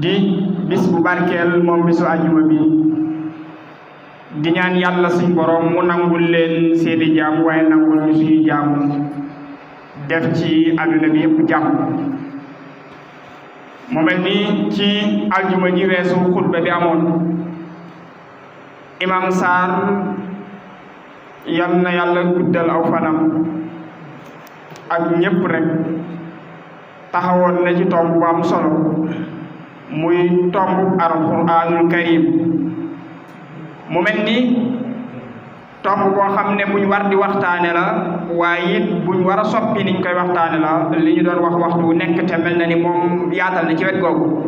di bis bu barkeel moom bisu àjjuma bi di ñaan yàlla suñ borom mu nangul leen seeni jaamu waaye nangul ñu suñu jaamu def ci àdduna bi yépp jàmm. mu mel ni ci aljuma ji weesu xutba bi amoon imam Sarr yal na yàlla guddal aw fanam ak ñépp rek taxawoon na ci tomb bu am solo muy tomb alquranul karim. mu mel ni tomb boo xam ne buñ war di waxtaane la waaye it buñ war a soppi niñ koy waxtaane la li ñu doon wax waxtu wu nekk te mel na ni moom yaatal na ci wet googu.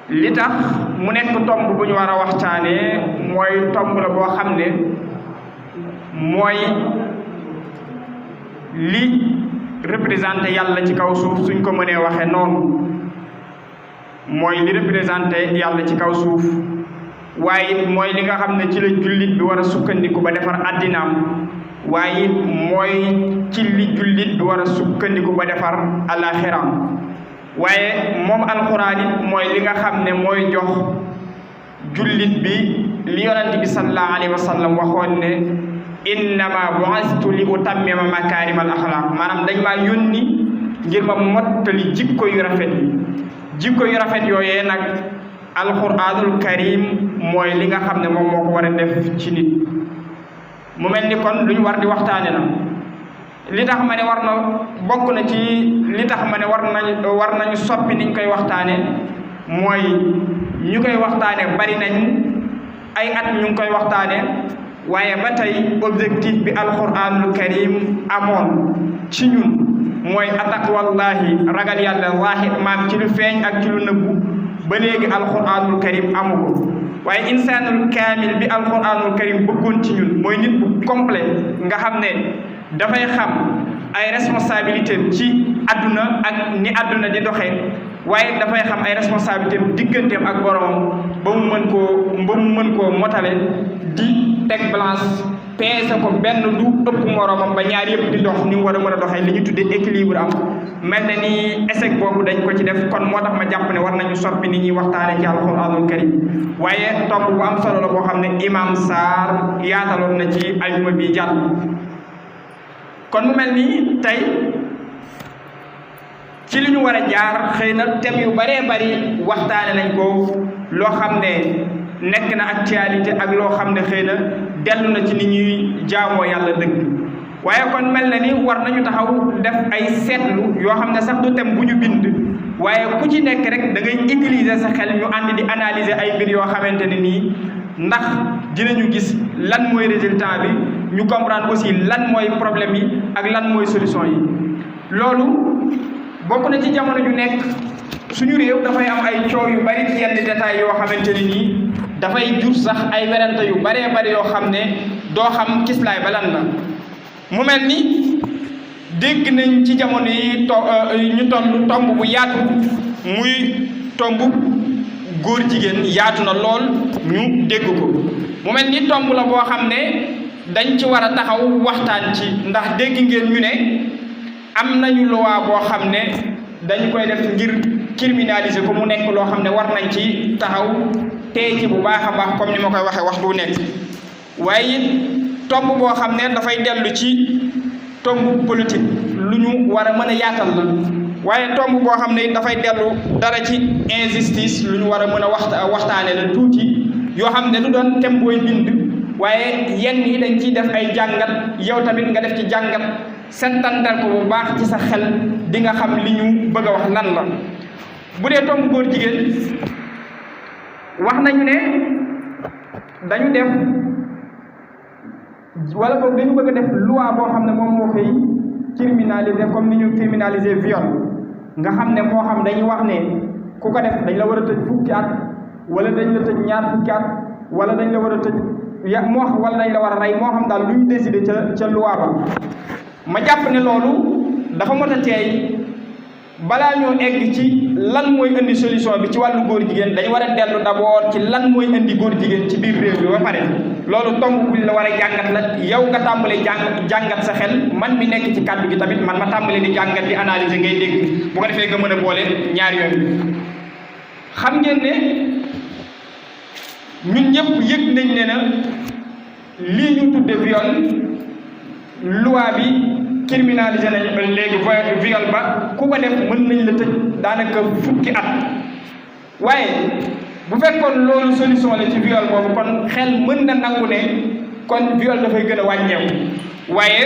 li tax mu nekk tomb bu ñu war a waxtaane mooy tomb la boo xam ne mooy li représenté yàlla ci kaw suuf suñ ko mënee waxe noonu mooy li représenté yàlla ci kaw suuf waaye it mooy li nga xam ne ci la jullit bi war a sukkandiku ba defar àddinaam waaye it mooy ci li jullit bi war a sukkandiku ba defar alaxiraam waaye moom alxuraan it mooy li nga xam ne mooy jox jullit bi li yonent bi sallallahu alayhi wa sallam waxoon ne innama bu'istu li utammima makaarimal axlaaq maanaam dañ maa yónni ngir ma mottali jikko yu rafet yooyee nag alquranul karim mooy li nga xam ne moom moo ko war a def ci nit. mu mel ni kon lu ñu war di waxtaane la li tax ma ne war na bokk na ci li tax ma ne war nañu soppi niñ koy waxtaane mooy ñu koy waxtaane bari nañ ay at ñu ngi koy waxtaane waaye ba tey objectif bi alquranul karim amoon ci ñun mooy ataqwallahi ragal yàlla zaahir maam ci lu feeñ ak ci lu nëbbu ba léegi alquranul karim amu ko waaye insaanul kaamil bi alquranul karim bëggoon ci ñun mooy nit bu complet nga xam ne dafay xam ay responsabilité ci àdduna ak ni àdduna di doxee waaye dafay xam ay responsabilité digganteem ak boromam ba mu mën koo motale di teg balance peese ko benn du ëpp moromam ba ñaar yëpp di dox ni mu war a mën a doxee li ñu tuddee équilibre am mel na ni échec boobu dañ ko ci def kon moo tax ma jàpp ne war nañu soppi ni ñuy waxtaane ci alquranul karim waaye tomb bu am solo la boo xam ne imam Sarr yaataloon na ci aljuma bi jàll. kon mu mel ni tey ci li ñu war a jaar xëy na thème yu baree bari waxtaane nañ ko loo xam ne nekk na actualité ak loo xam ne xëy na dellu na ci ni ñuy jaamoo yàlla dëgg waaye kon mel na ni war nañu taxaw def ay seetlu yoo xam ne sax du thème bu ñu bind waaye ku ci nekk rek da ngay utiliser sa xel ñu ànd di analyser ay mbir yoo xamante ne nii ndax dinañu gis lan mooy résultat bi ñu comprendre aussi lan mooy problème yi ak lan mooy solution yi. loolu bokk na ci jamono ju nekk suñu réew dafay am ay coow yu bari ci yenn détails yoo xamante ne nii dafay jur sax ay werante yu baree bari yoo xam ne doo xam kislaay ba lan la. mu mel ni dégg nañ ci jamono yi ñu toll tomb bu yaatu muy tomb góor jigéen yaatu na lool ñu dégg ko mu mel ni tomb la boo xam ne dañ ci war a taxaw waxtaan ci ndax dégg ngeen ñu ne am nañu loi boo xam ne dañ koy def ngir criminaliser ko mu nekk loo xam ne war nañ ci taxaw tey ci bu baax a baax comme ni ma koy waxee waxtu nekk waaye it tomb boo xam ne dafay dellu ci tomb politique lu ñu war a mën a yaatal la waaye tomb boo xam ne it dafay dellu dara ci injustice lu ñu war a mën a waxtaane la tuuti yoo xam ne du doon thème booy bind waaye yenn yi dañ ciy def ay jàngat yow tamit nga def ci jàngat settantal ko bu baax ci sa xel di nga xam li ñu bëgg a wax lan la. bu dee tomb góor jigéen wax nañu ne dañu def wala boog dañu bëgg a def loi boo xam ne moom moo koy criminaliser comme ni ñu criminaliser viol nga xam ne moo xam dañuy wax ne ku ko def dañ la war a tëj fukki at wala dañ la tëj ñaar fukki at wala dañ la war a tëj moo xam wala dañ la war a rey moo xam daal lu ñu décider ca loi ba. ma jàpp ne loolu dafa mot a teey balaa ñoo egg ci lan mooy indi solution bi ci wàllu góor jigéen dañu war a dellu d'abord ci lan mooy indi góor jigéen ci biir réew bi ba pare loolu tomb buñ la war a jàngat la yow nga tàmbale jàngat sa xel man mi nekk ci kàddu gi tamit man ma tàmbale di jàngat di analyser ngay dégg bu ko defee nga mën a boole ñaar yooyu. xam ngeen ne ñun ñëpp yëg nañ ne na lii ñu tudde viol loi bi criminalisé nañ léegi viol ba ku ko def mën nañ la tëj daanaka fukki at. waaye bu fekkoon loolu solution la ci viol boobu kon xel mën na nangu ne kon viol dafay gën a wàññeeku waaye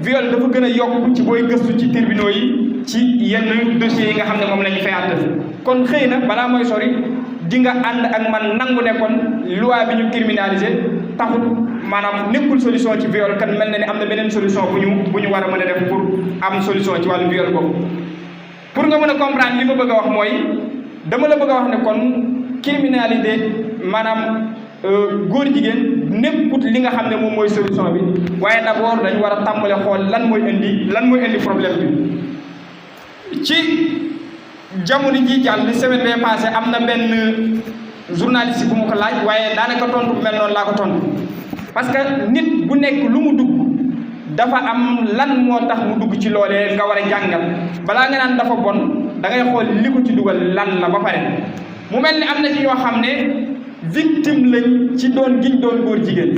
viol dafa gën a yokk ci booy gëstu ci tribunaux yi ci yenn dossiers yi nga xam ne moom la ñu fay àtte kon xëy na balaa mooy sori di nga ànd ak man nangu ne kon loi bi ñu criminalisé taxul maanaam nekkul solution ci viol kan mel na ni am na beneen solution bu ñu war a mën a def pour am solution ci wàllu viol boobu. pour nga mën a comprendre li ma bëgg a wax mooy dama la bëgg a wax ne kon criminalité maanaam góor jigéen nekkut li nga xam ne moom mooy solution bi waaye d'abord dañu war a tàmbale xool lan mooy indi problème bi. ci jamono ji jàll semaine bee passé am na benn journaliste bu ma ko laaj waaye daanaka tontu bu mel noonu laa ko tontu parce que nit bu nekk lu mu dugg dafa am lan moo tax mu dugg ci loolee nga war a jàngal balaa nga naan dafa bon da ngay xool li ko ci dugal lan la ba pare. mu mel ni am na ci ñoo xam ne victime lañ ci doon giñ doon góor jigéen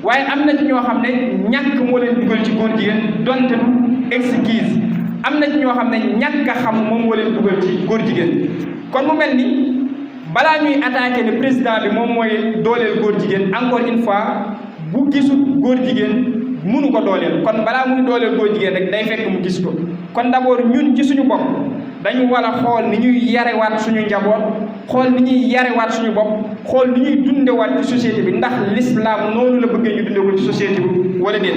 waaye am na ci ñoo xam ne ñàkk moo leen dugal ci góor jigéen donte du excuse am na ci ñoo xam ne ñàkk a xam moom moo leen dugal ci góor jigéen. kon mu mel ni balaa ñuy attaqué ne président bi moom mooy dooleel góor jigéen encore une fois bu gisul góor jigéen mënu ko dooleel kon balaa muy dooleel góor jigéen rek day fekk mu gis ko. kon d'abord ñun ci suñu bopp dañu war a xool ni ñuy yarewaat suñu njaboot xool ni ñuy yarewaat suñu bopp xool ni ñuy dundewaat ci société bi ndax l'islam noonu la bëggee ñu dunde ko ci société bi wala déet.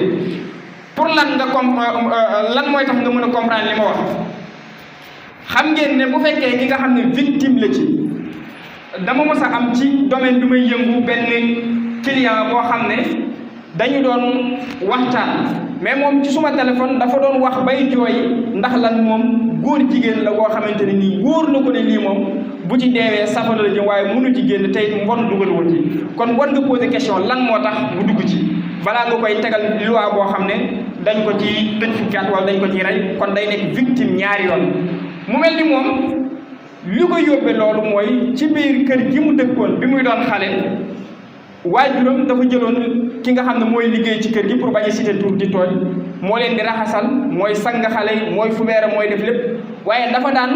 pour lan mooy tax nga mën a comprendre li ma wax xam ngeen ne bu fekkee ki nga xam ne victime la ci dama mos a am ci domaine bi may yëngu benn client boo xam ne dañu doon waxtaan mais moom ci suma téléphone dafa doon wax bay jooy ndax lan moom góor jigéen la boo xamante ne nii wóor na ko ne lii moom bu ci deewee safara la jëm waaye mënu ci génn tey mbon dugal woon ci kon war nga poser question lan moo tax mu dugg ci balaa nga koy tegal loi boo xam ne dañ ko ci tëj fukki at wala dañ ko ci rey kon day nekk victime ñaari yoon. mu mel ni moom li ko yóbbee loolu mooy ci biir kër gi mu dëkkoon bi muy doon xale waajuram dafa jëloon ki nga xam ne mooy liggéey ci kër gi pour bañ a citer tur di tooñ moo leen di raxasal mooy sang xale yi mooy fubeere mooy def lépp waaye dafa daan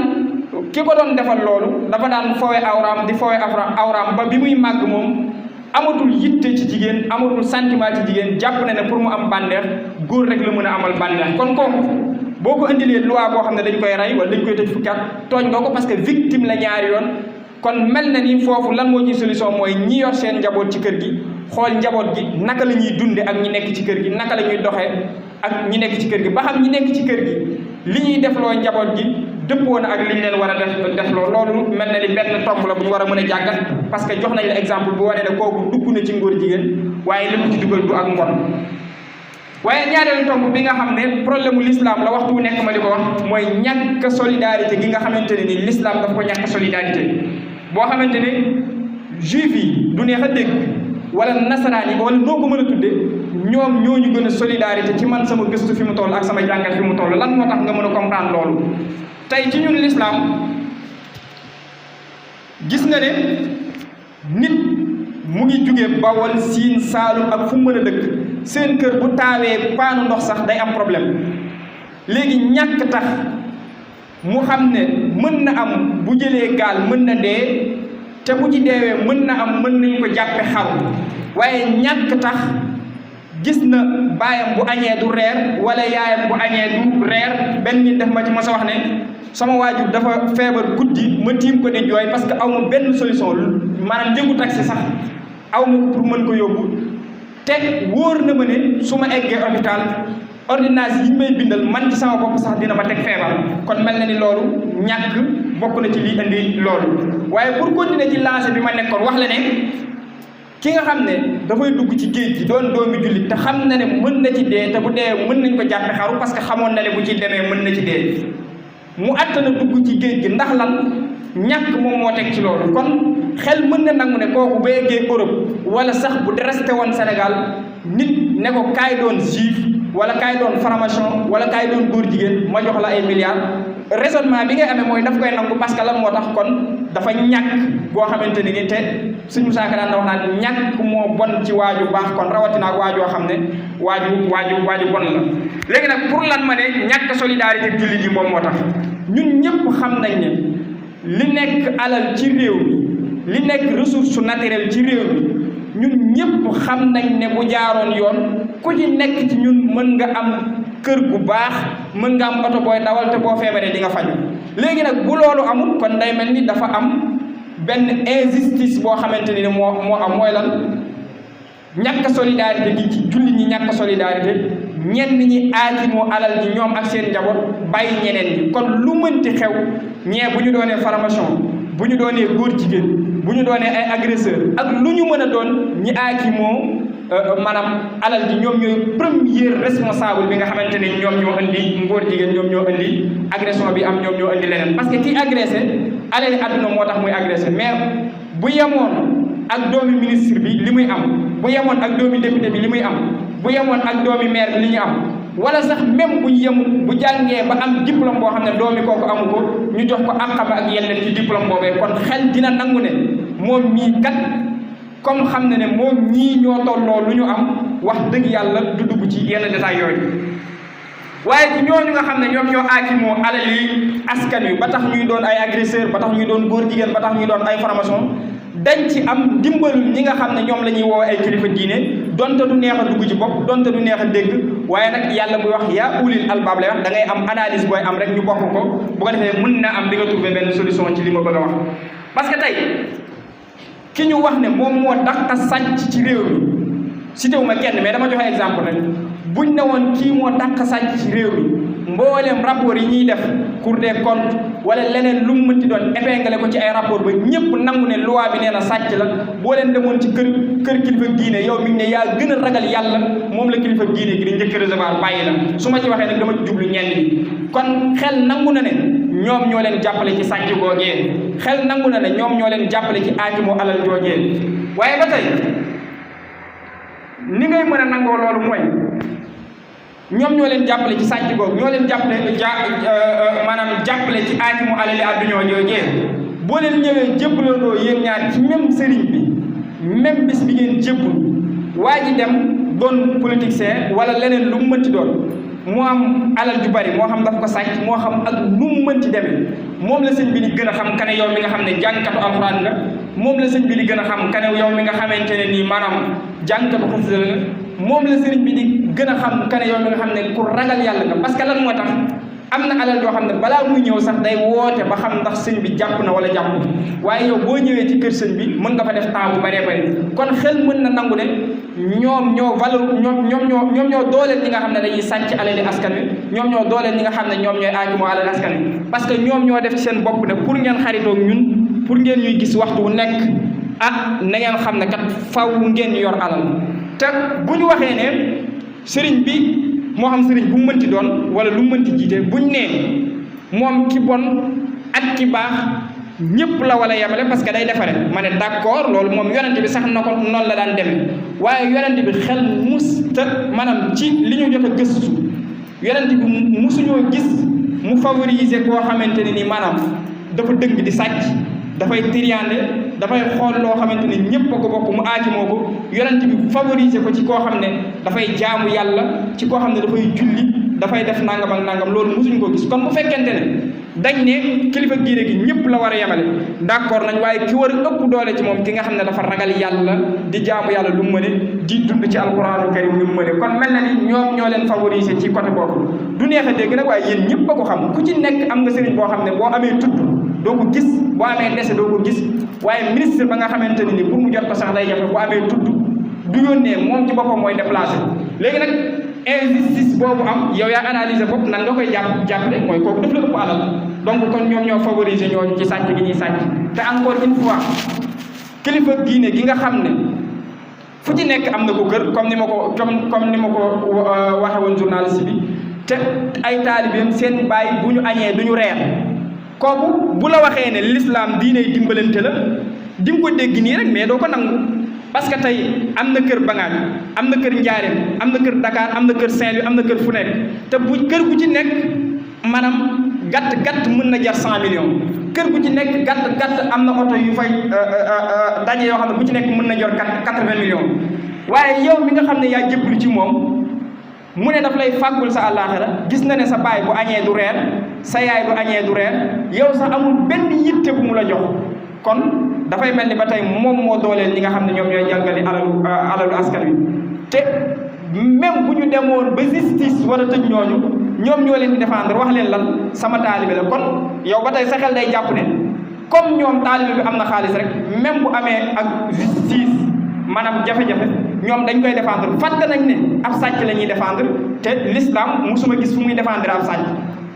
ki ko doon defal loolu dafa daan fowe awraam di fowe awraam ba bi muy màgg moom amatul yitte ci jigéen amatul sentiment ci jigéen jàpp na ne pour mu am bànneex góor rek la mën a amal bànneex kon kooku boo ko indilee loi boo xam ne dañ koy rey wala dañ koy tëj fukki at tooñ nga ko parce que victime la ñaari yoon. kon mel na ni foofu lan moo ci solution mooy ñi yor seen njaboot ci kër gi xool njaboot gi naka la ñuy dunde ak ñi nekk ci kër gi naka la ñuy doxee ak ñi nekk ci kër gi ba xam ñi nekk ci kër gi li ñuy defloo njaboot gi dëppoo na ak li ñu leen war a defloo loolu mel na ni benn tomb la bu ñu war a mën a jàngat parce que jox nañ la exemple bu wane ne kooku dugg na ci ngóor jigéen waaye li mu ci dugal du ak mbon. waaye ñaareelu tomb bi nga xam ne problème mu l'islam la waxtu wu nekk ma di ko wax mooy ñàkk solidarité gi nga xamante ne ni l'islam dafa ko ñàkk solidarité boo xamante ne juif yi du neex a dégg wala nasaraan yi wala noo ko mën a tudde ñoom ñoo ñu gën a solidarité ci man sama gëstu fi mu toll ak sama jàngat fi mu toll lan moo tax nga mën a comprendre loolu. tey ci ñun l'islam gis nga ne nit mu ngi jóge Bawol Siin Saalum ak fu mu mën a dëkk seen kër bu taawee paanu ndox sax day am problème léegi ñàkk tax mu xam ne mën na am bu jëlee gaal mën na dee te bu ci deewee mën na am mën nañ ko jàppe xaru waaye ñàkk tax gis na baayam bu añee du reer wala yaayam bu añee du reer benn nit def ma ci ma sa wax ne sama waajur dafa feebar guddi ma tiim ko di jooy parce que aw ma benn solution maanaam njëgu taxi sax aw ma pour mën ko yóbbu te wóor na ma ne su ma eggee hôpital ordonnance yi ñu may bindal man ci sama bopp sax dina ma teg feebar kon mel na ni loolu ñàkk bokk na ci lii indi loolu. waaye pour continuer ci lancé bi ma nekkoon wax la ne ki nga xam ne dafay dugg ci géej gi doon doomi jullit te xam na ne mën na ci dee te bu dee mën nañ ko jàppe xaru parce que xamoon na ne bu ci demee mën na ci dee mu àttana dugg ci géej gi ndax lan ñàkk moom moo teg ci loolu kon xel mën na nangu ne kooku ba yeggee Europe wala sax bu resté woon Sénégal nit ne ko kaay doon juif wala kaay doon franc-maçon wala kaay doon góor jigéen ma jox la ay milliards raisonnement bi ngay amee mooy daf koy nangu parce que lan moo tax kon dafa ñàkk boo xamante ni te suñu Musaa Ka daan na wax naan ñàkk moo bon ci waaju baax kon rawatina ak waajoo xam ne waaju bon la. léegi nag pour lan ma ne ñàkk solidarité jullit yi moom moo tax ñun ñëpp xam nañ ne li nekk alal ci réew mi li nekk ressource naturelle ci réew mi ñun ñëpp xam nañ ne bu jaaroon yoon ku ci nekk ci ñun mën nga am kër gu baax mën nga am oto booy dawal te boo feebaree di nga faju léegi nag bu loolu amul kon day mel ni dafa am benn injustice boo xamante ni moo am mooy lan ñàkk solidarité gi ci jullit ñi ñàkk solidarité ñenn ñi aajimoo alal ji ñoom ak seen njaboot bàyyi ñeneen ñi kon lu mënti xew ñee bu ñu doonee formation bu ñu doonee góor jigéen bu ñu doonee ay agresseur ak lu ñu mën a doon ñi aajimoo maanaam alal ji ñoom ñooy premier responsable bi nga xamante ne ñoom ñoo indi ngóor jigéen ñoom ñoo indi agression bi am ñoom ñoo indi leneen parce que kii agressé alali àdduna moo tax muy agressé mais bu yemoon ak doomi ministre bi li muy am bu yemoon ak doomi député bi li muy am bu yemoon ak doomi maire bi li ñu am wala sax même bu yemul bu jàngee ba am diplôme boo xam ne doomi kooku amu ko ñu jox ko àqam ak yelleen ci diplôme boobee kon xel dina nangu ne moom mii kat comme xam na ne moom ñii ñoo tolloo lu ñu am wax dëgg yàlla du dugg ci yenn détails yooyu waaye ci ñooñu nga xam ne ñoom ñoo aakimoo alal yi askan wi ba tax ñuy doon ay agresseur ba tax ñuy doon góor jigéen ba tax ñuy doon ay formation dañ ci am ndimbalul ñi nga xam ne ñoom la ñuy woo ay kilifa diine donte du neex a dugg ci bopp donte du neex a dégg waaye nag yàlla muy wax yaa ulil albaab lay wax da ngay am analyse booy am rek ñu bokk ko bu ko defee mën na am di nga trouver benn solution ci li ma bëgg a wax parce que tey ki ñu wax ne moom moo dàq sàcc ci réew mi cité wu ma kenn mais dama joxe exemple rek buñ ne woon kii moo dàq sàcc ci réew mi mbooleem rapport yi ñuy def Cour des comptes wala leneen lu mu mënti doon épinglé ko ci ay rapport ba ñëpp nangu ne loi bi nee na sàcc la boo leen demoon ci kër kilifa diine yow mi ne yaa gën a ragal yàlla moom la kilifa diine gi di njëkk recevoir bàyyi la su ma ci waxee nag dama jublu ñenn ñi kon xel nangu na ne ñoom ñoo leen jàppale ci sàcc googee xel nangu na ne ñoom ñoo leen jàppale ci aakimoo alal joogee waaye ba tey ni ngay mën a nangoo loolu mooy ñoom ñoo leen jàppale ci sàcc googu ñoo leen jàppale maanaam jàppale ci aakimu alali àdduna joojee boo leen ñëwee jébbalandoo yéen ñaar ci même sëriñ bi même bis bi ngeen jébbul waa ji dem doon politicien wala leneen lu mu mënti doon moo am alal ju bari moo xam daf ko sàcc moo xam ak nu mu mënti demee moom la sëñ bi di gën a xam kane yow mi nga xam ne jàngkatu alxuraan nga moom la sëñ bi di gën a xam kane yow mi nga xamante ne nii maanaam jàngkatu xasida la moom la sëriñ bi di gën a xam kane yow mi nga xam ne ku ragal yàlla nga parce que lan moo tax am na alal yoo xam ne balaa muy ñëw sax day woote ba xam ndax sëñ bi jàpp na wala jàpp waaye yow boo ñëwee ci kër sëñ bi mën nga fa def temps bu bëree bëri kon xel mën na nangu ne ñoom ñoo valeur ñoom ñoo dooleel ñi nga xam ne dañuy sàcc alali askan wi ñoom ñoo dooleel ñi nga xam ne ñoom ñooy aakimoo alal askan wi parce que ñoom ñoo def ci seen bopp ne pour ngeen xaritoog ñun pour ngeen ñuy gis waxtu wu nekk na ngeen xam ne kat faw ngeen yor alal te bu ñu waxee ne sëriñ bi moo xam sëriñ bu mu mënti doon wala lu mu mënti jiite buñ nee moom ki bon ak ki baax ñëpp la wala yemale parce que day defare ma ne d'accord loolu moom yonent bi sax na ko noonu la daan demee waaye yonent bi xel musta maanaam ci li ñu jot a gëstu yonent bi musuñoo gis mu favoriser koo xamante ne ni maanaam dafa dëng di sàcc dafay triande dafay xool loo xamante ne ñëpp a ko bokk mu aakimoo ko yonent bi favoriser ko ci koo xam ne dafay jaamu yàlla ci koo xam ne dafay julli dafay def nangam ak nangam loolu mosuñu ko gis kon bu fekkente ne dañ ne kilifa diine gi ñëpp la war a yemale d'accord nañ waaye ki war a ëpp doole ci moom ki nga xam ne dafa ragal yàlla di jaamu yàlla lu mu mëne di dund ci alquraanu karim lu mu mëne kon mel na ni ñoom ñoo leen favoriser ci côté boobu du neex a dégg nag waaye yéen ñëpp a ko xam ku ci nekk am nga sëriñ boo xam ne boo amee tudd doo ko gis boo amee dese doo ko gis waaye ministre ba nga xamante ne ni pour mu jot ko sax day jafe boo amee tudd du yónnee moom ci boppam mooy déplacé léegi nag injustice boobu am yow yaa analyser bopp nan nga koy jàppale mooy kooku daf la ëpp alal donc kon ñoom ñoo favoriser ñooñu ci sàcc gi ñuy sàcc te encore une fois kilifa diine gi nga xam ne fu ci nekk am na ko kër comme ni ma ko waxe woon journaliste bi te ay taalibeem seen baay bu ñu añee du ñu reer kooku bu la waxee ne l'islam diine dimbalante la di nga ko dégg nii rek mais doo ko nangu parce que tey am na kër Bangaaj am na kër Njaareem am na kër Dakar am na kër Saint-Louis am na kër fu nekk te bu kër gu ci nekk maanaam gàtt mën na jar 100 millions kër gu ci nekk gàtt am na oto yu fay daje yoo xam ne bu ci nekk mën na jar 80 millions waaye yow mi nga xam ne yaa jébbalu ci moom mu ne daf lay fàggul sa àllaaxira gis na ne sa baay bu añee du reer sa yaay bu añee du reer yow sax amul benn yitte bu mu la jox kon dafay mel ni ba tey moom moo dooleel ñi nga xam ne ñoom ñooy jalgali alalu askan wi te même bu ñu demoon ba justice war a tëj ñooñu ñoom ñoo leen di défendre wax leen lan sama taalibe la kon yow ba tey sa xel day jàpp ne comme ñoom taalibe bi am na xaalis rek même bu amee ak justice maanaam jafe-jafe ñoom dañ koy défendre fàtte nañ ne ab sàcc la ñuy défendre te l'islam musuma gis fu muy défendre ab sàcc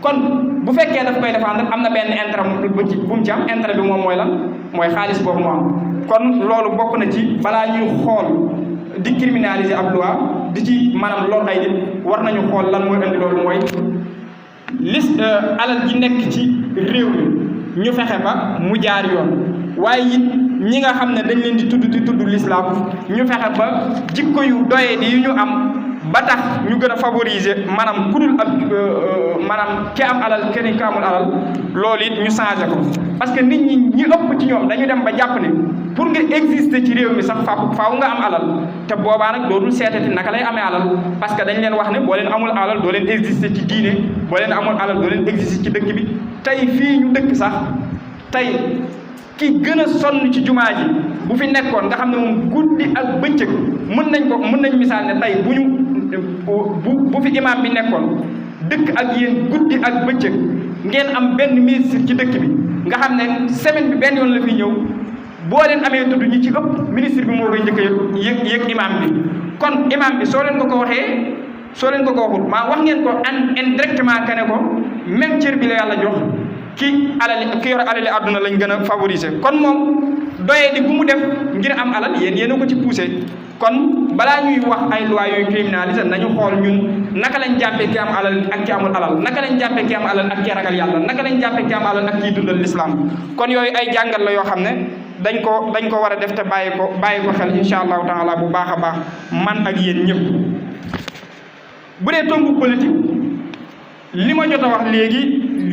kon bu fekkee daf koy défendre am na benn intérêt bu mu ci am intérêt bi moom mooy lan mooy xaalis boobu mu am kon loolu bokk na ci balaa ñuy xool di criminaliser ab loi di ci maanaam lor ay nit war nañu xool lan mooy indi loolu mooy alal ji nekk ci réew mi ñu fexe ba mu jaar yoon waaye it ñi nga xam ne dañ leen di tudd l'islam ñu fexe ba jikko yu doye di yu ñu am ba tax ñu gën a favoriser maanaam kudul ak maanaam ki am alal kenn ki amul alal loolu it ñu changé ko parce que nit ñi ëpp ci ñoom dañu dem ba jàpp ne pour nga exister ci réew mi sax faaw nga am alal te boobaa nag dootul seetati naka lay amee alal parce que dañ leen wax ne boo leen amul alal doo leen exister ci diine boo leen amul alal doo leen exister ci dëkk bi tey fii ñu dëkk sax tey ki gën a sonn ci jumaa ji bu fi nekkoon nga xam ne moom guddi ak bëccëg mën nañ misaal ne tey bu fi imaam bi nekkoon dëkk ak yéen guddi ak bëccëg ngeen am benn ministre ci dëkk bi nga xam ne semaine bi benn yoon la fi ñëw boo leen amee tudd ñi ci ëpp ministre bi moo koy njëkk a yëg imaam bi kon imaam bi soo leen ko waxee soo leen ko waxul maa wax ngeen ko indirectement que ne ko même cër bi la yàlla jox ki yor alali àdduna lañ gën a favoriser kon moom doyee di bu mu def ngir am alal yéen a ko ci poussé kon balaa ñuy wax ay loi yooyu criminaliser nañu xool ñun naka lañ jàppee ki am alal ak ki amul alal naka lañ jàppee ki am alal ak ki ragal yàlla naka lañ jàppee ki am alal ak kiy dundal l'islam kon yooyu ay jàngal la yoo xam ne dañ ko war a def te bàyyi ko xel insha allahu taala bu baax a baax man ak yéen ñëpp bu dee tombu politique li ma jot a wax léegi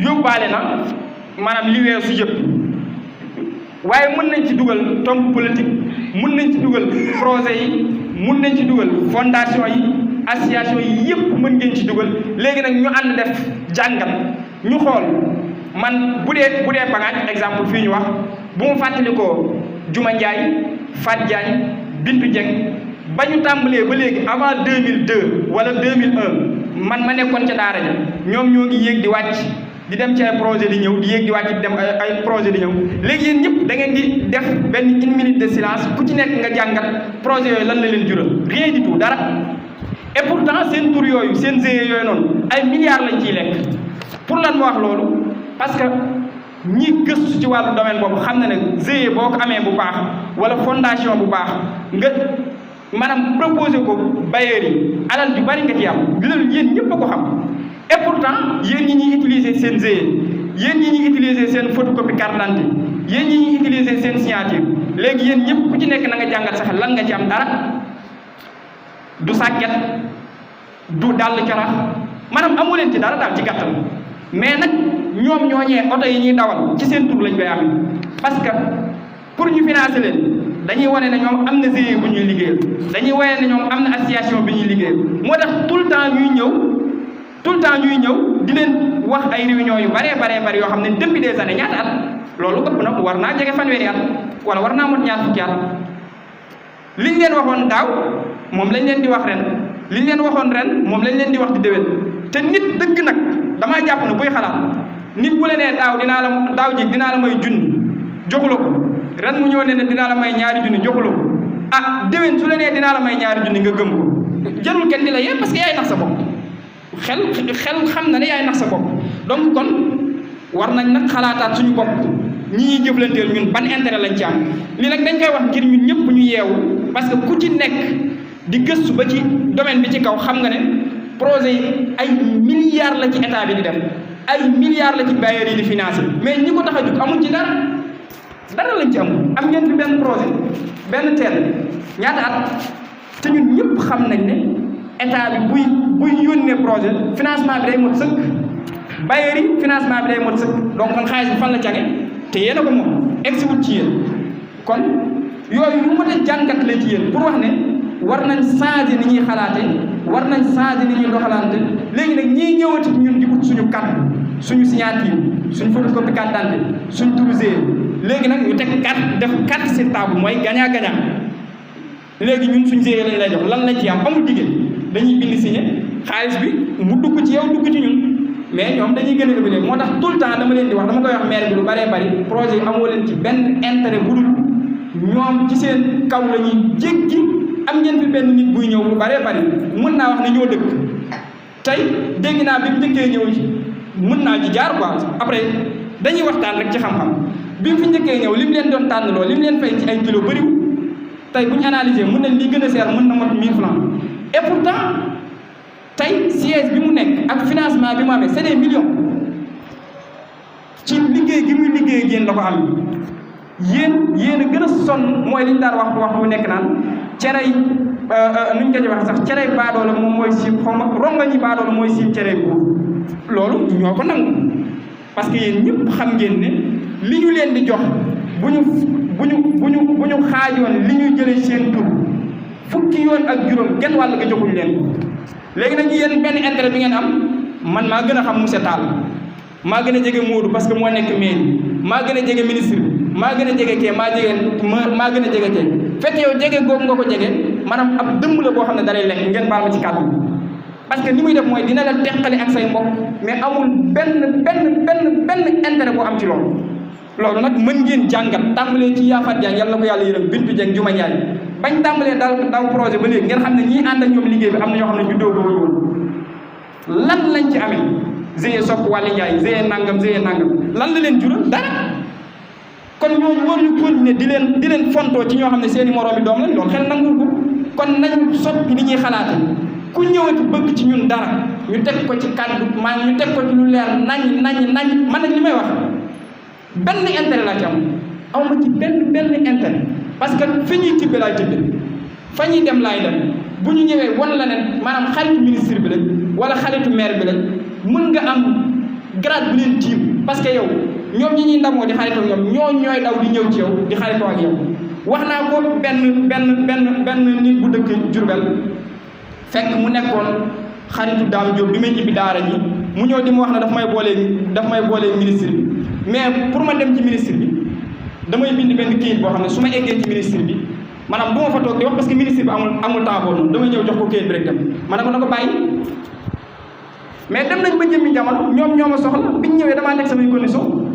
yóbbaale na maanaam li weesu yëpp waaye mën nañ ci dugal tomb politique mën nañ ci dugal projet yi mën nañ ci dugal fondation yi association yi yëpp mën ngeen ci dugal léegi nag ñu ànd def jàngat ñu xool man bu dee Bangaaj exemple fii ñu wax bu mu fàttalikoo Juma Ndiaye Fat Diagne Bintu Dieng ba ñu tàmbalee ba léegi avant 2002 wala 2001 man ma nekkoon ca daara ja ñoom ñoo ngi yéeg di wàcc di dem ci ay projet di ñëw di yéeg di wàcc di dem ay projet di ñëw léegi yéen ñëpp da ngeen di def benn 1 minute de silence ku ci nekk nga jàngat projet yooyu lan la leen jural rien du tout dara et pourtant seen tur yooyu seen GIE yooyu noonu ay milliards lañ ciy lekk pour lan ma wax loolu parce que ñi gëstu ci wàllu domaine boobu xam na ne GIE boo ko amee bu baax wala fondation bu baax nga maanaam proposé ko bailleurs yi alal ju bari nga ci am loolu yéen ñëpp a ko xam et pourtant yéen ñi ñuy utiliser seen GIE yéen ñi ñuy utiliser seen photocopie carte d'identité yéen ñi ñuy utiliser seen signature léegi yéen ñëpp ku ci nekk na nga jàngat sax lan nga ci am dara du sàkket du dàll carax maanaam amu leen ci dara daal ci gàttal mais nag ñoom ñooñee oto yi ñuy dawal ci seen tur lañ koy amee parce que pour ñu financer leen dañuy wane ne ñoom am na GIE bu ñuy liggéeyal dañuy wane ne ñoom am na association bi ñuy liggéeyal moo tax tout le temps ñuy ñëw di leen wax ay réunion yu bari yoo xam ne depuis des années ñaata at loolu ëpp na war naa jege fanweeri at wala war naa mot ñaar fukki at liñ leen waxoon daaw moom lañ leen di wax ren liñ leen waxoon ren moom lañ leen di wax di déwén te nit dëgg nag damaa jàpp ne buy xalaat nit bu la nee daaw ji dinaa la may junni joxu la ko ren mu ñëw ne dinaa la may ñaari junni joxu la ko ah déwén su la nee dinaa la may ñaari junni nga gëm ko jarul kenn di la yee parce que yaay nax sa bopp xel xam na ne yaay nax sa bopp donc kon war nañ nag xalaataat suñu bopp ñi ñuy jëflanteel ñun ban intérêt lañ ci am lii nag dañ koy wax ngir ñun ñëpp ñu yeewu parce que ku ci nekk di gëstu ba ci domaine bi ci kaw xam nga ne projet yi ay milliards la ci état bi di def ay milliards la ci bailleurs yi di financé mais ñi ko tax a jóg amuñ ci dara lañ ci am ngeen fi benn projet benn teen ñaata at te ñun ñëpp xam nañ ne état bi buy yónnee projet financement bi day mot sëkk bailleurs yi financement bi day mot sëkk donc kon xaalis bi fan la cage te yéen a ko moom egsiwut ci yéen kon yooyu lu mën a jàngat la ci yéen pour wax ne war nañ changer ni ñuy xalaate war nañ changer ni ñuy doxalante léegi nag ñii ñëwati ñun di ut suñu carte suñu signature suñu photocopie carte d'identité suñu turu léegi nag ñu teg carte def carte sur table mooy gagnant gagnant léegi ñun suñu GIE lañ lay jox lan lañ ci am amul jigéen dañuy bind signé xaalis bi mu dugg ci yow dugg ci ñun mais ñoom dañuy gën a évoluer moo tax tout le temps dama leen di wax dama koy wax maire bi lu bëree bëri projet yi amoo leen ci benn intérêt bu dul ñoom ci seen kaw la ñuy jéggi am ngeen fi benn nit buy ñëw lu bëree bëri mën naa wax ne ñoo dëkk tey dégg naa bi mu njëkkee ñëw mën naa ci jaar quoi après dañuy waxtaan rek ci xam-xam bi mu fi njëkkee ñëw li mu leen doon tànn loo li mu leen fay ci ay kilo bëriwul tey bu ñu analysé mën nañ li gën a seer mën na mot 1000 francs et pourtant tey siège bi mu nekk ak financement bi mu amee c'est des millions ci liggéey gi muy liggéey yéen la ko am yéen a gën a sonn mooy li ñu daan wax bu nekk naan cerey nuñ ko ci wax sax cerey baadoola moom mooy siim xaw ma rongañi baadoola mooy siim cerey buur loolu ñoo ko nangu parce que yéen ñëpp xam ngeen ne li ñu leen di jox bu ñu xaajoon li ñuy jëlee seen tur fukki yoon ak juróom genn wàll nga joxuñ leen léegi nag yéen benn intérêt bi ngeen am man maa gën a xam monsieur Tall maa gën a jege Modou parce que moo nekk mairie maa gën a jege ministre bi maa gën a jege kee maa gën a jege kee fekk yow jege googu nga ko jege maanaam ab dëmm la boo xam ne dalay lekk ngeen baal ma ci kàddu parce que ni muy def mooy dina la teqali ak say mbokk mais amul benn intérêt boo am ci loolu nag mën ngeen jàngat tàmbalee ci Yaafat Diagne yàlla na ko yàlla yërëm Bintu Dieng Juma Ndiaye bañ tàmbalee daw projet ba léegi ngeen xam ne ñii ànd ak ñoom liggéey bi am na ñoo xam ne juddoo boobu woon lan lañ ci amee GIE Sopp Wàlli Ndiaye GIE nangam lan la leen jural dara kon ñooñu war ñu continuer di leen fontoo ci ñoo xam ne seeni moroomi doom lañ loolu xel nangul ko kon nañ soppi ni ñuy xalaate ku ñëwati bëgg ci ñun dara ñu teg ko ci kàddu maa ñu teg ko ci lu leer nañ man nag li may wax benn intérêt laa ci am ma ci benn intérêt parce que fi ñuy tibbe laay tibbe fa ñuy dem laay dem bu ñu ñëwee wan la ne maanaam xaritu ministre bi lañ wala xaritu maire bi lañ mën nga am grade bu leen tiim parce que yow ñoom ñi ñuy ndamoo di xaritoo ñoom ñooy daw di ñëw ci yow di xaritoo ak yow wax naa ko benn nit bu dëkk Diourbel fekk mu nekkoon xaritu Dame Diop bi may ñibbi daara ji mu ñëw di ma wax ne daf may boolee ministre bi mais pour ma dem ci ministre bi damay bind benn kayit boo xam ne su ma eggee ci ministre bi maanaam du ma fa toog di wax parce que ministre bi amul temps boobu noonu damay ñëw jox ko kayit bi rek dem ma ne ko na ko bàyyi mais dem nañ ba jëmmi jamono ñoom ñoo ma soxla biñ ñëwee damaa nekk samay condition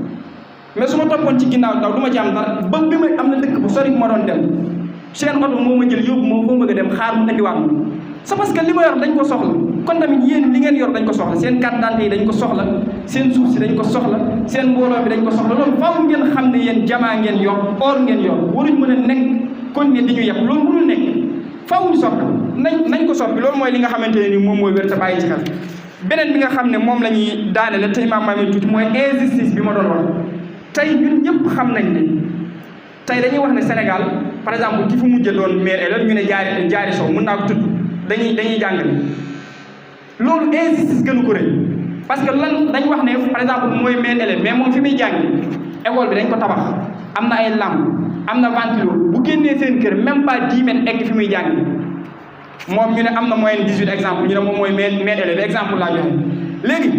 mais su ma toppoon ci ginnaaw daw du ma ci am dara ba bi may am na dëkk bu sori bu ma doon dem seen oto moo ma jël yóbbu ma foo bëgg a dem xaar mu indiwaat ma c'est parce que li ma yor dañ ko soxla kon tamit yéen li ngeen yor dañ ko soxla seen carte d'identité yi dañ ko soxla seen suuf si dañ ko soxla seen mbooloo bi dañ ko soxla loolu faaw ngeen xam ne yéen jamaa ngeen yor or ngeen yor waruñ mën a nekk kon ne di ñu yeb loolu mënul nekk faaw ñu soppi nañ ko soppi loolu mooy li nga xamante ne ni moom mooy wér te bàyyi ci xel beneen bi nga xam ne moom la ñuy daanele te imaam Mamadou tuuti mooy injustice bi ma doon wax tey ñun ñëpp xam nañ ne tey dañuy wax ne Sénégal par exemple ki fu mujjee doon maire élève ñu ne jaari sow mën naa ko tudd dañuy jàngale loolu injustice gënu ko rëy parce que lan dañ wax ne par exemple mooy maire élève mais moom fi muy jàngi école bi dañ ko tabax am na ay lampe am na ventilo bu génnee seen kër même pas 10 mètres egg fi muy jàngi moom ñu ne am na moyenne 18 exemple ñu ne moom mooy maire élève exemple laa joxe léegi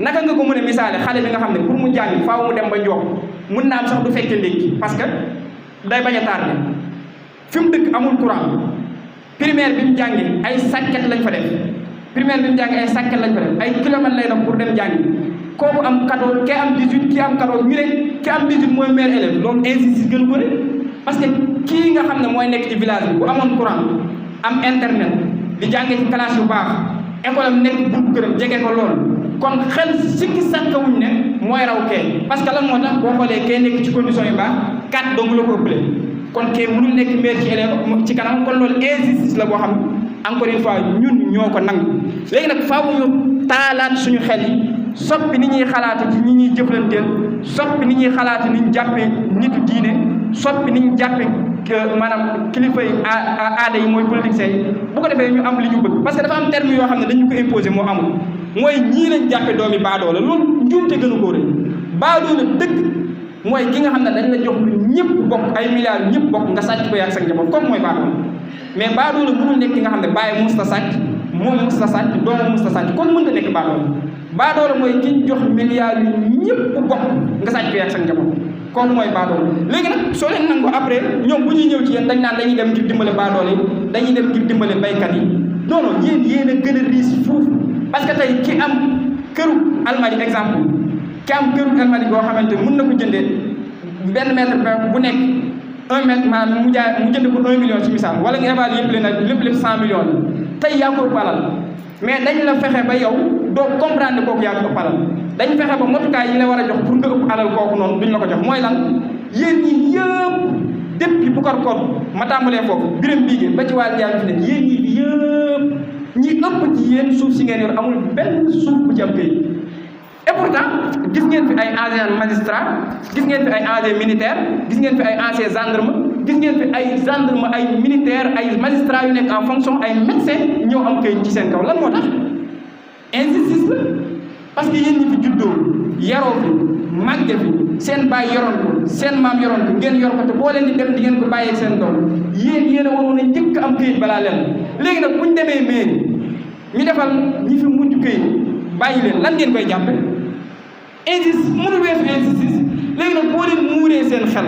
naka nga ko mën a misaale xale bi nga xam ne pour mu jàngi faaw mu dem ba njox mun naa am sax du fekkee ndékki parce que day bañ a tardé fi mu dëkk amul courant primaire bi mu jàngi ay sàkket lañ fa def primaire bi mu jàngi ay sàkket lañ fa def ay kilomètres lay dox pour dem jàngi kooku am 14 kee am 18 kii am 14 ñu ne ki am 18 mooy maire élève loolu injustice gën ko de parce que kii nga xam ne mooy nekk ci village bi bu amoon courant am internet di jàngee ci classe yu baax école am nekk buntu këram jege ko lool kon xel sikki sàkkawuñ ne mooy raw kee parce que lan moo tax boo xoolee kee nekk ci condition yu baax 4 dong la ko ëppale kon kee mënul nekk maire ci élève ci kanam kon loolu injustice la boo xam encore une fois ñun ñoo ko nangu léegi nag faaw ñu taalaat suñu xel yi soppi ni ñuy xalaate ci ñi ñuy jëflanteel soppi ni ñuy xalaate ni ñu jàppee nitu diine soppi ni ñu jàppee maanaam kilifa yi aada yi mooy politiciens yi bu ko defee ñu am li ñu bëgg parce que dafa am terme yoo xam ne dañu ko imposer moo amul mooy ñii lañ jàppe doomi baadoola loolu njuumte gënu koo rëy baadoola dëgg mooy ki nga xam ne dañ la jox lu ñëpp bokk ay milliards ñëpp bokk nga sàcc ko yaag sa njaboot comme mooy baadoola mais baadoola mënul nekk ki nga xam ne bàyyi musta sàcc moom musta sàcc doomu musta sàcc kon mënta nekk baadoola mooy ki ñu jox milliards yu ñëpp bokk nga sàcc ko yaag sa njaboot kooku mooy baadoola léegi nag soo leen nangoo après ñoom bu ñuy ñëw ci yéen dañ naan dañuy dem ngir dimbale baadoola yi dañuy dem ngir dimbale baykat yi non non yéen a gën a riis foofu parce que tey ki am këru Almadies exemple ki am këru Almadies boo xamante mën na ko jëndee benn mètre bu nekk 1 mètre maanaam mu jënd ko 1 million ci misaal wala nga évalué yëpp leen lépp 100 millions tey yaa ko palal mais dañ la fexe ba yow doo comprendre kooku yaa ko palal dañ fexe ba motukaay yi la war a jox pour nga ëpp alal kooku noonu duñ la ko jox mooy lan yéen ñi yëpp depuis bu kor koor ma tàmbalee foofu biram biigée ba ci wàllu yàlla fi ne yéen ñi bi yëpp ñi ëpp ci yéen suuf si ngeen yor amul benn suuf bu ci am këyit et pourtant gis ngeen fi ay anciens magistrats gis ngeen fi ay anciens militaires gis ngeen fi ay anciens gendarmes gis ngeen fi ay gendarmes ay militaires ay magistrats yu nekk en fonction ay médecins ñëw am këyit ci seen kaw lan moo tax injustice la parce que yéen ñi fi juddoo yaroo fi màgge fi seen baay yoroon ko seen maam yoroon ko ngeen yor ko te boo leen di dem di ngeen ko bàyyee seen doom yéen a waroon a njëkk am këyit balaa leen léegi nag bu ñu demee mairie ñu defal ñi fi mujj këyit bàyyi leen lan ngeen koy jàppe injustice mënu weesu injustice léegi nag boo leen muuree seen xel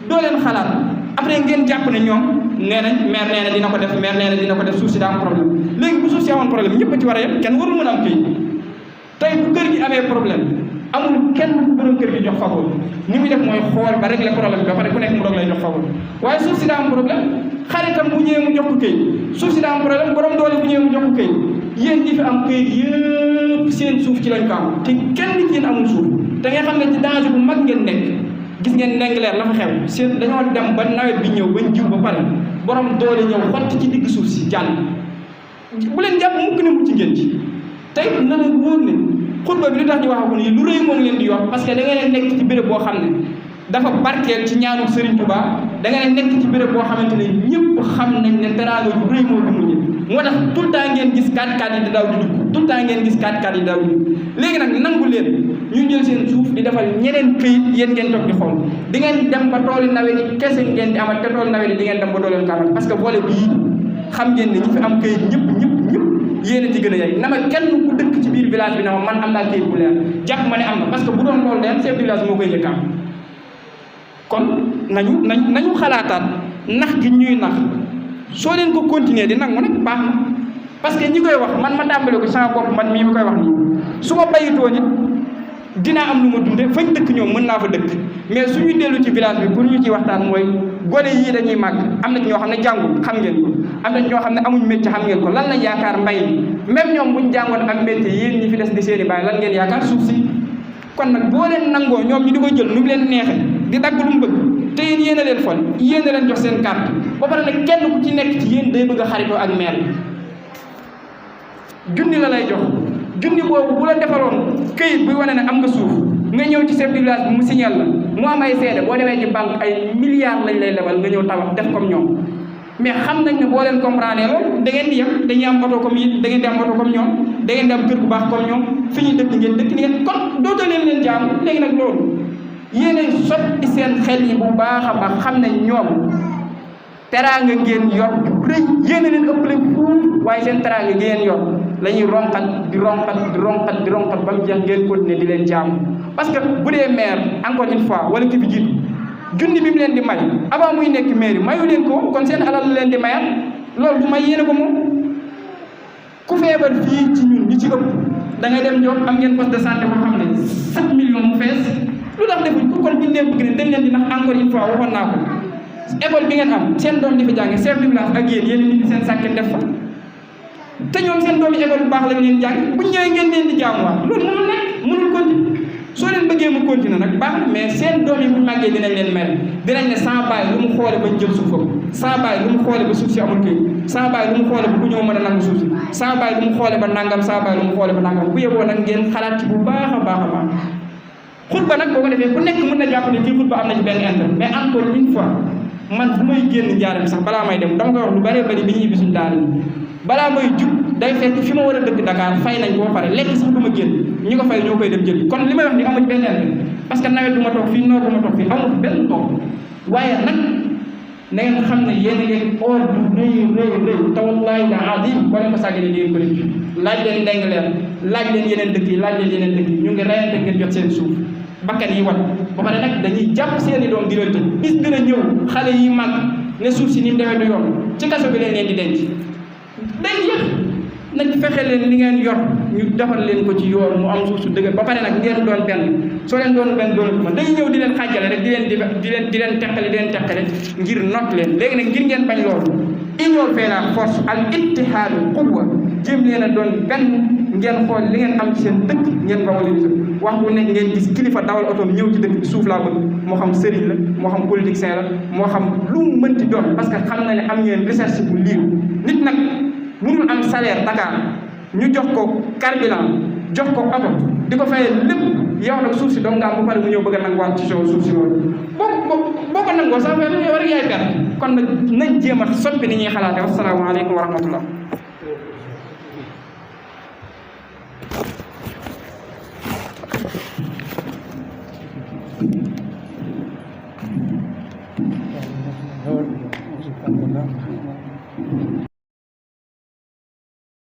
doo leen xalaat après ngeen jàpp ne ñoom nee nañ maire nee na dina ko def maire nee na dina ko def suuf si daa am problème léegi bu suuf si amoon problème ñëpp a ci war a yem kenn warul mën a am këyit tey bu kër gi amee problème amul kenn ku borom kër gi jox favor ni muy def mooy xool ba régler problème bi ba pare ku nekk mu doog lay jox favor waaye suuf si daa am problème xaritam bu ñëwee mu jox ko këyit suuf si daa am problème borom doole bu ñëwee mu jox ko këyit yéen ñi fi am këyit yëpp seen suuf ci lañ ko am te kenn ci yéen amul suuf te nga xam ne ci danger bu mag ngeen nekk gis ngeen Ndingler la fa xew seen dañoo dem ba nawet bi ñëw bañ jiw ba pare borom doole ñëw xotti ci digg suuf si jàll bu leen jàpp mukk ne mucc ngeen ci tey na la wóor ne xutba bi li tax ñu wax ko nii lu rëy moom leen di yor parce que da ngeen nekk ci béréb boo xam ne dafa barkeel ci ñaanu Serigne Touba da ngeen nekk ci béréb boo xamante ne ñëpp xam nañ ne teraanga lu rëy moo dund ñi moo tax tout le temps ngeen gis 4x4 yi di daw di dugg tout le temps ngeen gis 4x4 yi di daw di dugg léegi nag nangu leen ñu jël seen suuf di defal ñeneen këyit yéen ngeen toog di xool di ngeen dem ba tooli nawet yi kese ngeen di amal te tooli nawet yi di ngeen dem ba doo leen ko amal parce que boole bii xam ngeen ne ñi fi am këyit ñëpp yéen a ci gën a yey na ma kenn ku dëkk ci biir village bi na ma man am naa këyit bu leer jàpp ma ne am na parce que bu doon loolu leen chef du village moo koy njëkk am kon nañu xalaataat nax gi ñuy nax soo leen ko continuer di nangu nag baax na parce que ñi koy wax man ma tàmbale ko sama bopp man mii mi koy wax nii su ma bayitoo nit dinaa am lu ma dunde fañ dëkk ñoom mën naa fa dëkk mais suñu dellu ci village bi pour ñu ci waxtaan mooy gone yii dañuy màgg am na ci ñoo xam ne jàngul xam ngeen ko am na ci ñoo xam ne amuñ métier xam ngeen ko lan lañ yaakaar mbay même ñoom buñ jàngoon ak métier yéen ñi fi des di seeni baay lan ngeen yaakaar suuf si kon nag boo leen nangoo ñoom ñu di ko jël nu mu leen neexe di dagg lu mu bëgg te yéen a leen fol yéen a leen jox seen carte ba pare nag kenn ku ci nekk ci yéen day bëgg a xaritoo ak maire junni la lay jox junni boobu bu la defaloon këyit buy wane ne am nga suuf nga ñëw ci chef du village bi mu signal la mu am ay seede boo demee ci banque ay milliards lañ lay lebal nga ñëw tabax def comme ñoom mais xam nañ ne boo leen comprendre loolu da ngeen di yem dañuy am oto comme yi da ngeen di am oto comme ñoom da ngeen di am kër bu baax comme ñoom fi ñuy dëkk ngeen kon dootoo leen jaam léegi nag loolu yéenay sotti seen xel yi bu baax a baax xam ne ñoom teraanga ngeen yor rëy yéen a leen ëppale fuuf waaye seen teraanga ngeen yor la ñuy ronkat di ronkat ba mu jeex ngeen continuer di leen jaam parce que bu dee maire encore une fois wala ki fi jiitu junni bi mu leen di may avant muy nekk maire mayu leen ko kon seen alal la leen di mayat loolu du may yéene ko moom ku feebar fii ci ñun ñi ci ëpp da ngay dem jox am ngeen poste de santé boo xam ne 7 millions mu fees lu tax defuñ ko kon buñu leen bëgg ne dañ leen di nax encore une fois waxoon naa ko école bi ngeen am seen doom di fi jànge chef du village ak yéen indi seen sàkket def fa te ñoom seen doomi école bu baax lañ leen jàng bu ñëwee ngeen leen di jaamuwaat loolu mënul nekk mënul continuer soo leen bëggee mu continuer nag baax na mais seen doom yi bu màggee dinañ leen mere dinañ ne sans bàyyi lu mu xoole ba jël suufam sans bàyyi lu mu xoole ba suuf si amul kii sans bàyyi lu mu xoole ba ku ñëw mën a nangu suuf si sans bàyyi lu mu xoole ba nangam sans bàyyi lu mu xoole ba nangam bu yeboo nag ngeen xalaat ci bu baax a baax a baax xutba nag boo ko defee ku nekk mën na jàpp ne kii xutba am na ci benn intérêt mais encore une fois man bu may génn njaaram sax balaa may dem dama koy wax lu bëree bëri bi ñuy ñibbi suñu daara balaa may jug day fekk fi ma war a dëkk Dakar fay nañ ko ba pare lekk sax du ma génn ñi ko fay ñoo koy dem jëli kon li may wax ni amu ci benn parce que nawet du ma toog fii noor du ma toog fii amul benn toog waaye nag na ngeen xam ne yéen a ngeen or du rëy te wallaahi la azim boo leen ko sàggane di ngeen ko def laaj leen ndeng leen laaj leen yeneen dëkk yi laaj leen yeneen dëkk yi ñu ngi reyante ngeen jot seen suuf bakkan yi wat ba pare nag dañuy jàpp seeni doom di leen tëj bis dina ñëw xale yi mag ne suuf si ni mu demee du yoon ci kaso bi leen di denc day yéex nag fexe leen li ngeen yor ñu defal leen ko ci yoon mu am suuf su dëgër ba pare nag ngeen doon benn soo leen doon benn doon man day ñëw di leen xàjjale rek di leen teqale ngir not leen léegi nag ngir ngeen bañ loolu union fait la force al ittihaadu quwwa jéem leen a doon benn ngeen xool li ngeen am ci seen dëkk ngeen valoriser wax bu nekk ngeen gis kilifa dawal otoom ñëw ci dëkk bi suuf laa bëgg moo xam sëriñ la moo xam politicien la moo xam lu mu mënti doon parce que xam na ne am ngeen recherche bu liiw nit nag mënul am salaire Dakar ñu jox ko carburant jox ko oto di ko fayee lépp yow nag suuf si dong nga am ba pare mu ñëw bëgg a nanguwaat ci suuf si loolu boo ko nangoo sax yow rek yaay perte kon nag nañ jéem a soppi ni ñuy xalaate wasalaamaaleykum wa rahmatullah